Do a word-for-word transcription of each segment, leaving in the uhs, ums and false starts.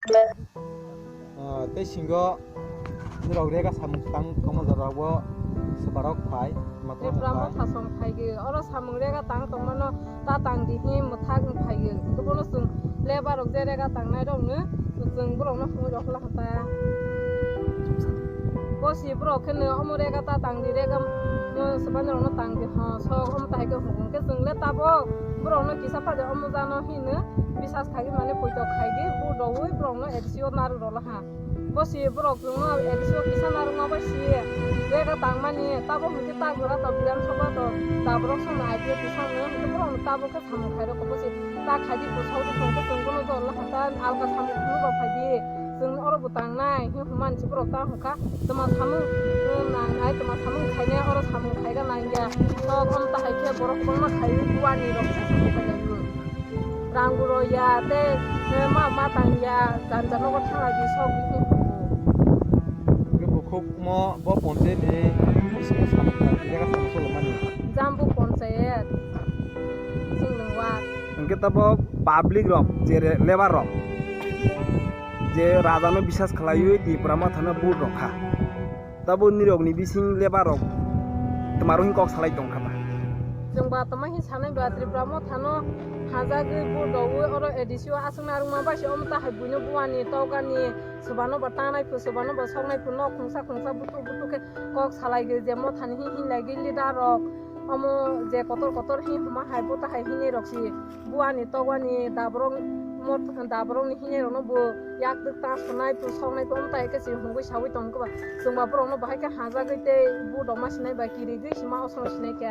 Ah, tei singo norok rega samung tang tongma jora o swbarok phai, matwrwng Tripura phai. Motha song phai ge, oro samung rega tang tongmano ta tang di hi mwthak wng phai ge. Hwnkhe bono chwng lebar rok je rega tangnai rok no chwng borok no hwnwi rok la kha ta. Bo si borok khe no omo rega ta tang di, rega mo swbani rok no tang di ho sok omo ta hai khe hwngo. Hwnkhe chwng le tabok borok no kisa pha de omo jano hino bisas khai di mane poito khai di, bu rowui borok no A D C o narwk rok la ha. Bo si borok chwngno A D C o kisa narwkma bai si rega tangmani, tabo hwnkhe ta gura to Bidhan Sabha to daborok songno I P F T songno hwnkhe borokno tabo khe samung khairokgo bo si ta khaidi bwsao de hwnkhe chwng bono jor la hata alka samung phunuk rok phaidi chwng oro bo tangnai hwnwi hwnmani si borok ta hwnkha tma samung nangnai tma samung khainai oro samung khaiga nangya sok om tahai khe borok kwbangma khaiwi buani rok se samung khainai. Rang buro ya tei, eh, ma, ma tang ya, janja nogo thang lai di sok bihik. Hwnkhe bukhuk mo bo ponchayat ni bisingo samung tang, jaga samung cholomani. Jambu ponchayat, Singlwng ward. Hwnkhe tabo public rok, jere lebar rok, je raja no bisas khlaiwi Tipra Motha no vote rok kha. Tabo nirok ni bising lebar rok twmaro hin kok salai tong kha ba? Chwng ba tama hin sanai ba Tripura Motha no hajagwi vote rogwi oro A D C o aswk narwkma bai se omo ta hai buino buani tokgani swbano ba tangnai phu swbano ba soknai phu nok khungsa khungsa buthuk buthuk khe kok salai gwi je Motha ni hin hin lai gwi leader rok omo je kotor kotor hin hwnma hai bo ta hai hinwi rok si. Buani togani daborok mot-, daborokni hinwi rokno bo yak twk ta sonai, tu soknai, tong tai khe se hungwi sawi tong khe ba. Chwng ba borokno bahai khe hajagwi tei bu doma sinai ba kirigwi sima osno sinai khe.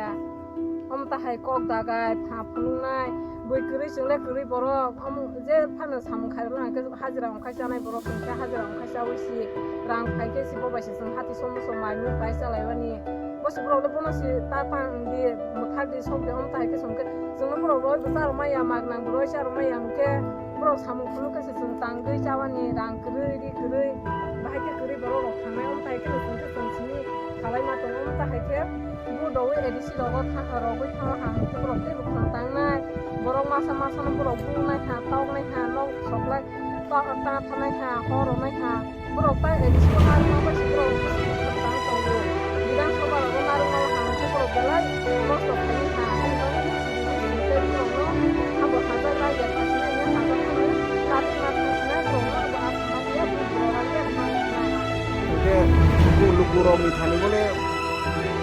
Omo ta hai kok dagai, pha phunuknai, bui kwrwi chwng le kwrwi borok, omo je phano samung khairokno hwnkhe hajira wngkhai chanai borok hwnkhe hajira wngkhai chawi si rang phai khe si bo bai se chwng hati somo somo mai mui pai chalaimani. Bo se borok le bono se ta tang di, mwthak di, sok di, omo ta hai khe chwng khe chwng no borok roi bo cha rw maya, mak nang bo roi cha rw maya, hwnkhe borok samung phunuk khe se chwng tang dui cha wani, rang kwrwi, ri kwrwi, bahai khe kwrwi borok rok thangnai, omo ta hai khe chwng khe chwng simi khalai ma tongo, omo ta hai khe bu doui A D C rogo tha-, rogwi thango ha, hwnkhe borok tei bwkhang tangnai, borok masa masa no borok bunai ha, toknai ha, nok soklai, ta-, ta thanai ha, hor rwnai ha. Borok ta A D C o narwkma bai se borok tang tongo. Bidhan Sabha rogo narwkma o hang khe borok belai kosto khaini ha. Ani bagwi borokno abo hajak lai ya khasina ya hajak khano natik natik khasina borokno abo aswk ma ya bui borok ya khasina. Hingke bu luku rok ni thani bole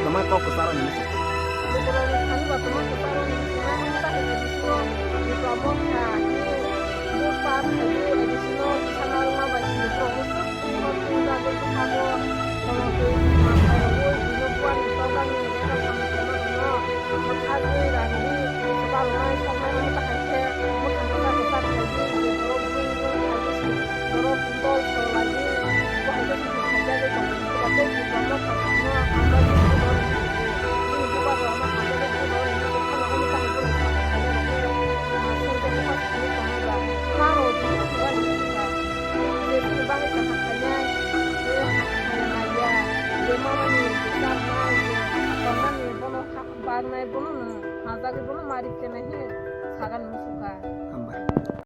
tama kok kwcharo hinwi se. Luku rok ni thani ba tama kwcharo hinwi se na hwn ta A D C o Tripura Motha ni vote pass khaiwi A D C no kisa narwkma bai se borok bwswk. Bangni bono ha-, bagnai bono no hajagwi bono mari khenai hinwi sagan musuka. Hambai.